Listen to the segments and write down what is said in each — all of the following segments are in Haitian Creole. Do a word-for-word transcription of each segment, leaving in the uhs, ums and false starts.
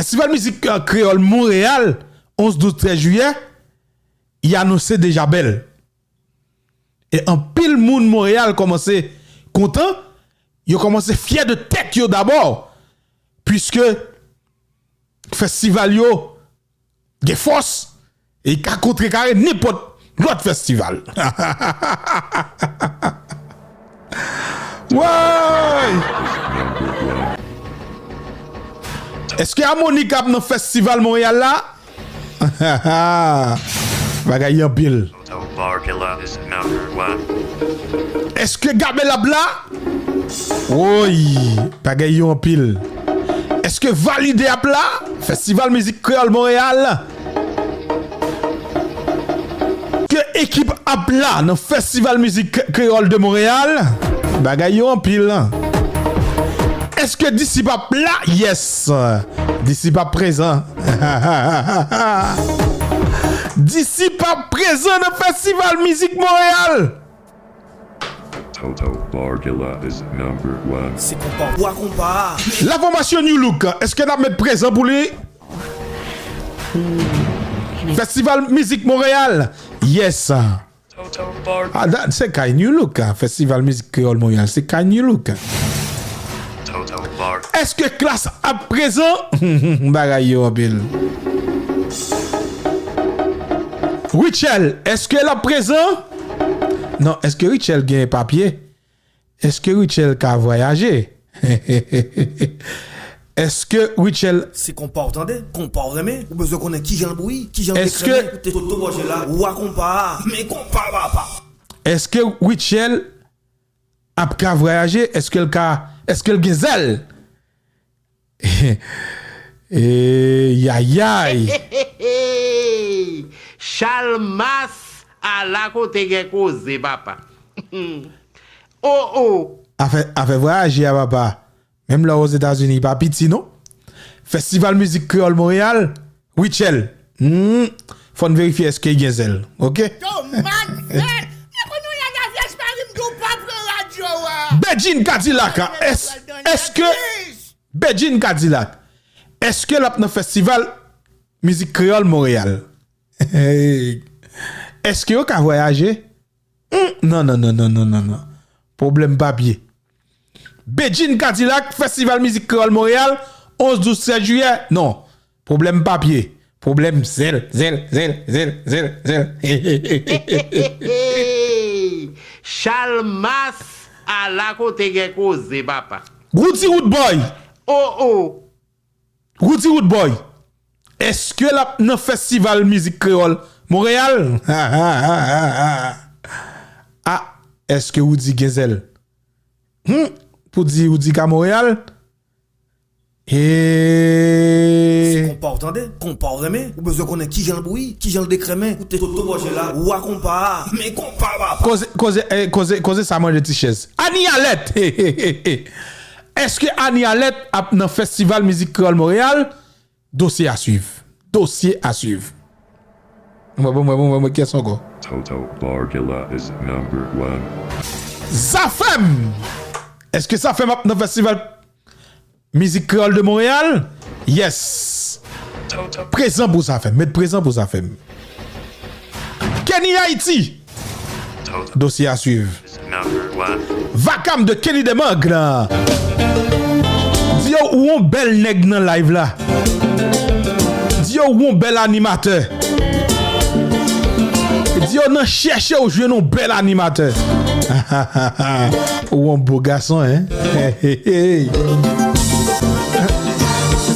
Festival Mizik, euh, Kreyòl Monreyal, onz, douz, trèz jiyè, li anonse deja bèl. E anpil moun Monreyal kòmanse kontan, yo kòmanse fyè de tèt yo dabò, piske festival yo gen fòs e ka kontrekare nenpòt lòt festival. Woy! Èske Amonik ap nan festival Monreyal la? Bagay anpil. Èske Gabel ap la? Woy, bagay yo anpil. Èske Valide ap la? Festival Mizik Kreyòl Monreyal. Ke ekip ap la nan Festival Mizik Kreyòl de Monreyal? Bagay yo anpil. Èske Disip ap la? Yes. Disip ap prezan. Disip ap prezan nan Festival Mizik Monreyal. Toto Borgula is number one. Se konpa, wa konpa. La fòmasyon New Look, èske n ap met prezan pou li? Festival Mizik Monreyal. Yes. Toto Borgula. Ah, da- se kay New Look, ah. Festival Mizik Kreyòl Monreyal, se kay New Look. Toto Borgula. Èske Klass ap prezan? Bagay yo anpil. Rutshelle, èske l ap prezan? Non, èske Rutshelle gen papye? Èske Rutshelle ka vwayaje? Èske Rutshelle Se konpa w tande, konpa w renmen, ou bezwen konnen kijan l bouyi, kijan l Èske dekremen, koute Toto Borgula, wa konpa, men konpa papa. Èske Rutshelle ap ka vwayaje? Èske l ka, èske l gen zèl? E, yayay. Chalmas, ala kote gen koze, papa. Oh, oh. Afè, afè vwayaje a, papa. Menm lè Ozetazini, li pa piti, non. Festival Mizik Kreyòl Monreyal, Rutshelle. Hmm, fò n verifye èske l gen zèl, oke? Yo, man, man. Mwen konnen yon lagavye espari m tou pa pran radyo a. Bedjine Kadilak, èske Bedjine Kadilak, èske l ap nan Festival Mizik Kreyòl Monreyal? Èske yo ka vwayaje? Hmm, non, non, non, non, non, non, non. Pwoblèm papye. Bedjine Kadilak, Festival Mizik Kreyòl Monreyal, onz, douz, trèz jiyè. Non. Pwoblèm papye. Pwoblèm zèl, zèl, zèl, zèl, zèl, zèl. Chalmas, ala kote gen koze, papa. Roody Roodboy. Oh, oh. Roody Roodboy, èske l ap nan Festival Mizik Kreyòl Monreyal? Ah, èske Roody gen zèl? Hmm, pou di Roody ka Monreyal? E Se konpa w tande, konpa w renmen, ou bezwen konnen kijan l bouyi, kijan l dekremen, koute Toto Borgula, wa konpa, men konpa papa. Koze, koze, eh, koze, koze sa manje ti chèz. Anie Alerte! Èske Anie Alerte ap nan Festival Mizik Kreyòl Monreyal? Dosye a swiv. Dosye a swiv. Mwen, mwen, mwen, mwen, mwen, kiyès ankò? Toto Borgula is number one. Zafèm! Èske Zafèm ap nan Festival Mizik Kreyòl de Monreyal? Yes! Prezan pou Zafèm. Met prezan pou Zafèm. Kenny Haiti! Dosye a swiv. Vakam de Kenny Demangre. Di yo ou yon bèl nèg nan live la. Di yo ou yon bèl animatè. Di yo nan chèche ou jwenn yon bèl animatè. Ou yon bo gason, hein?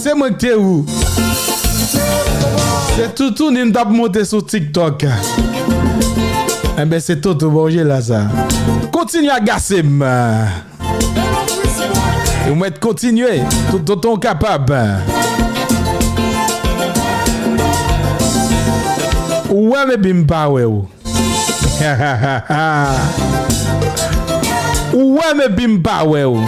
Se mwen ki te ou. Se toutouni m t ap monte sou TikTok. Enben, se Toto Borgula sa. Kontinye agase m. Ou mèt kontinye. Tout otan w kapab. Ou wè m epi m pa wè w. Ou wè m epi m pa wè w.